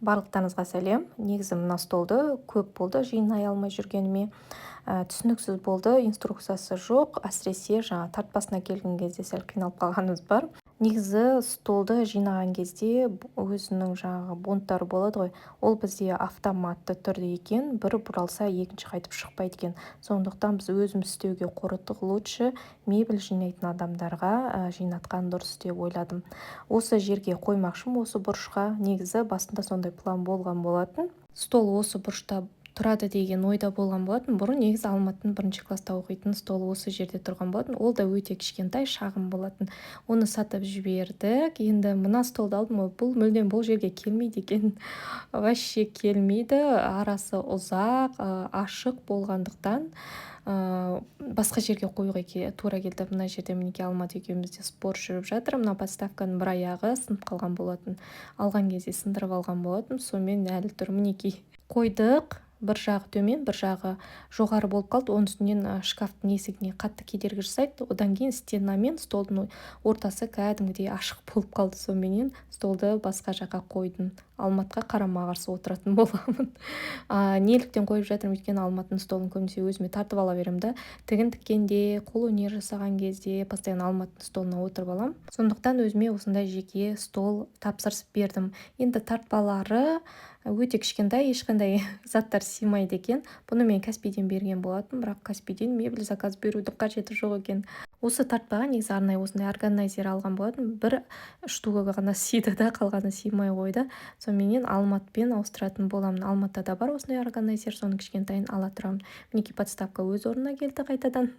Барлықтарыңызға сәлем! Негізі мына столды көп болды жинай алмай жүргеніме. Түсініксіз болды, инструкциясы жоқ. Әсіресе жаңа тартпасына келген кезде сәл қиналып қалғанымыз бар. Негізі столды жинаған кезде өзінің жаңағы болттары болады ғой, ол бізде автоматты түрде екен, бір бұралса, екінші қайтып шықпайды екен. Сондықтан біз өзіміз істеуге қорықтық, лучше мебель жинайтын адамдарға жинатқан дұрыс деп ойладым. Осы жерге қоймақшымын, осы бұрышқа. Негізі басында сондай план болған болатын, стол осы бұрышта тұрады деген ойда болған болатын. Бұрын негізі Алматының бірінші класста оқитын столы осы жерде тұрған болатын, ол да өте кішкентай, шағын болатын, оны сатып жібердік. Енді мына столды алдым ғой, бұл мүлдем бұл жерге келмейді екен, вообще келмейді. Арасы ұзақ, ашық болғандықтан, басқа жерге қоюға тура келді. Мына жерде, мінекей, Алмат екеумізде спор жүріп жатыр. Мына подставканың бір аяғы сынып қалған болатын, алған кезде сындырып алған болатын, сонымен әлі тұр. Мінекей, қойдық. Бір жағы төмен, бір жағы жоғары болып қалды. Оның үстінен шкафтың есігіне қатты кедергі жасайды. Одан кейін стена мен столдың ортасы кәдімгідей ашық болып қалды. Соныменен столды басқа жаққа қойдым, Алматқа қарама қарсы отыратын боламын. Неліктен қойып жатырмын? Өйткені Алматының столын көбінесе өзіме тартып ала беремін да, тігін тіккенде, қолөнер жасаған кезде постоянно Алматының столына отырып аламын. Сондықтан өзіме осындай жеке стол тапсырыс бердім. Енді тартпалары өте кішкентай, ешқандай заттар сыймайды екен. Бұны мен Каспийден берген болатын, бірақ Каспийден мебель заказ берудің қажеті жоқ екен. Осы тартпаға негізі арнайы осындай органайзер алған болатын, бір штука ғана сыйды да, қалғаны сыймай қойды. Соныменен Алматпен ауыстыратын боламын. Алматыда да бар осындай органайзер, соның кішкентайын ала тұрамын. Мінекей, подставка өз орнына келді қайтадан.